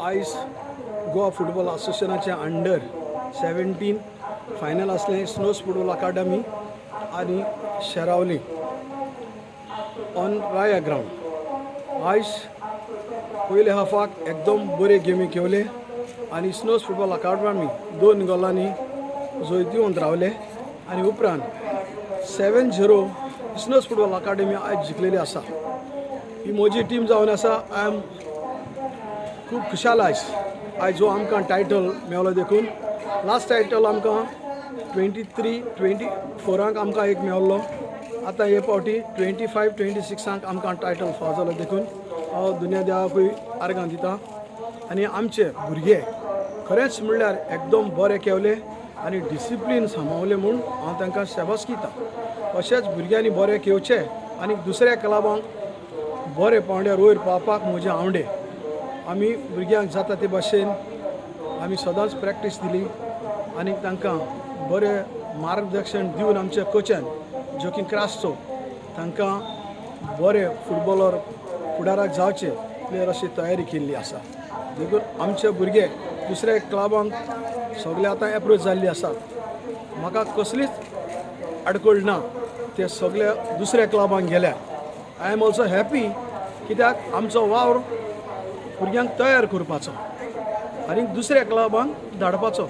आयज Goa football असोसिएशनाचे under 17 final आसलें, snows football academy आनी शेरावली ऑन राया ग्रावंड. आयज पयल्या हाफाक एकदम बरे गेमी खेळले आनी स्नोज फुटबॉल अकादमी दोन गोलांनी जैतिवंत रावले आनी उपरांत 7-0 स्नोज फुटबॉल अकादमी आयज जिखलेली आसा. ही म्हजी टीम जावन आसा. I am खूब खुशाल आयज. आयज जो आमकां टायटल मेवलो देखून लास्ट टायटल आमकां 23 24आंक आमकां एक मेवल्लो. आतां हे फावटी 25 26आंक आमकां टायटल फावो जालो देखून हांव दुनिया देवाकूय आर्गां दिता. आनी आमचे भुरगे खरेंच म्हणल्यार एकदम बरे खेळले आनी डिसिप्लीन सांबाळले म्हूण हांव तांकां शाबासकी दिता. अशेंच भुरग्यांनी बरे खेळचे आनी दुसऱ्या क्लबांक बरे पांवड्यार वयर पावपाक म्हजे आवडे. आमी भुरग्यांक जाता ते भाशेन आमी सदांच प्रॅक्टीस दिली आनी तांकां बरें मार्गदर्शन दिवन आमच्या कोचान जोकीन क्रासचो तांकां बरे फुटबॉलर फुडाराक जावचे प्लेयर अशी तयारी केल्ली आसा. देखून आमचे भुरगे दुसऱ्या क्लबांक सगळे आतां एप्रोच जाल्ली आसात. म्हाका कसलीच आडखळ ना ते सगळे दुसऱ्या क्लबांक गेल्या. I am also happy, कित्याक आमचो वावर भुरग्यांक तयार करपाचो आनी दुसऱ्या क्लबांक धाडपाचो,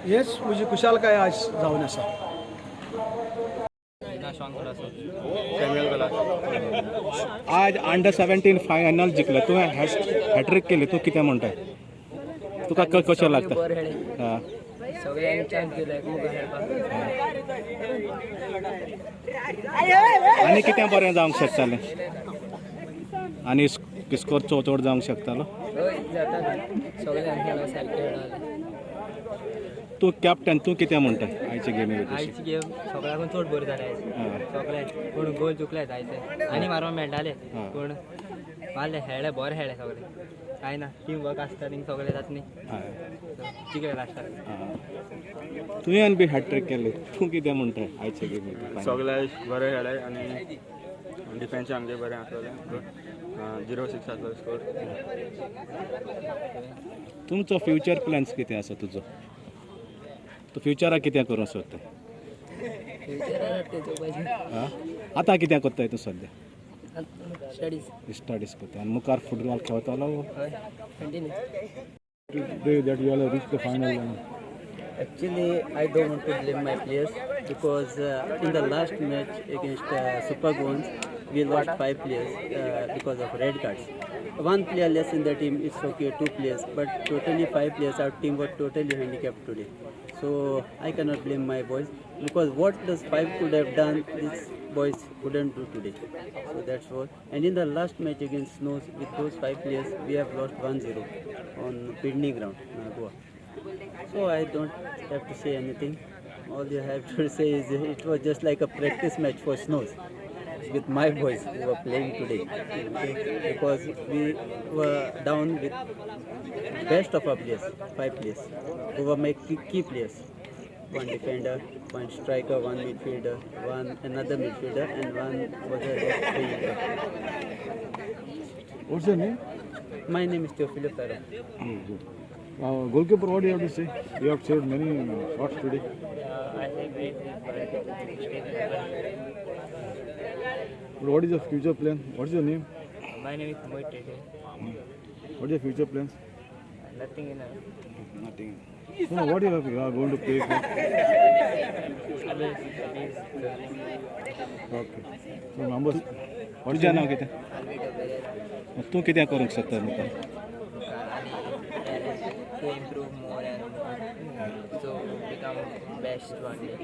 हेच म्हजी खुशालकाय आयज जावन आसा. सॅम्युअल गलास. आज अंडर 17 फायनल जिखले, तुवें हॅट्रीक केली. तूं कितें म्हणटाय? तुका कशें लागता? बरें खेळ्ळे. हां. सगळ्यांनी चान्स दिलो एकमुखार खेळपाक. आनी कितें बरें जावंक शकतालें आनी स्कोर चड जावंक शकतालो? हय, जाता न्ही. सगळ्यांनी खेळा, सारकें खेळाले. तूं कॅप्टन, तूं कितें म्हणटाय आयचे गेमी विशीं? आयची गेम सगळ्याकून चड बरी जाली आयज. सगळे पूण गोल चुकले आयचे आनी मारपाक मेळटाले. पूण मारले, खेळ्ळे, बरे खेळ्ळे सगळे. कांय ना, टीम वर्क आसता थिंग, सगळे जाता न्ही. जिखले लास्टाक. तुवें बी हॅट्रीक केली, तूं कितें म्हणटाय आयचे गेमी? सगळे बरे खेळ्ळे आनी डिफेन्स आमचे बरें आसलेलें. 0-6 आसलो स्कोर. तुमचो फ्युचर प्लॅन्स कितें आसा तुजो? तूं फ्युचराक कितें करूंक सोदता? फ्युचराक तेजो. आं, आतां कितें करताय तूं सद्या? स्टडीज. स्टडीज करता आनी मुखार फुटबॉल खेळटलो? हय, continue. Today that you all have reached the final? Actually, I don't want to blame my players because in the last match against Super Goans, we lost five players because of red cards. One player less in the team, it's okay, two players, but totally five players, our team was totally handicapped today. So I cannot blame my boys because what those five could have done, these boys couldn't do today. So that's all. And in the last match against Snows, with those five players, we have lost 1-0 on Pidney ground, Goa. So I don't have to say anything. All you have to say is it was just like a practice match for Snows with my boys who were playing today. Okay? Because we were down with best of our players, five players, who were my key players. One defender, one striker, one midfielder, one another midfielder, and one was a left winger. What's your name? My name is Teofilo Ferro. Goalkeeper, what do you have to say? You have saved many shots today. I say great. But what is your future plan? What's your name? My name is Mohit Tete. What are your future plans? Nothing in Nothing. No, what you are going to play for? Other studies. Okay. So numbers. What is तुजें your नांव name? कितें? तूं कितें करूंक सोदता मुखार? To improve more and so become best one day.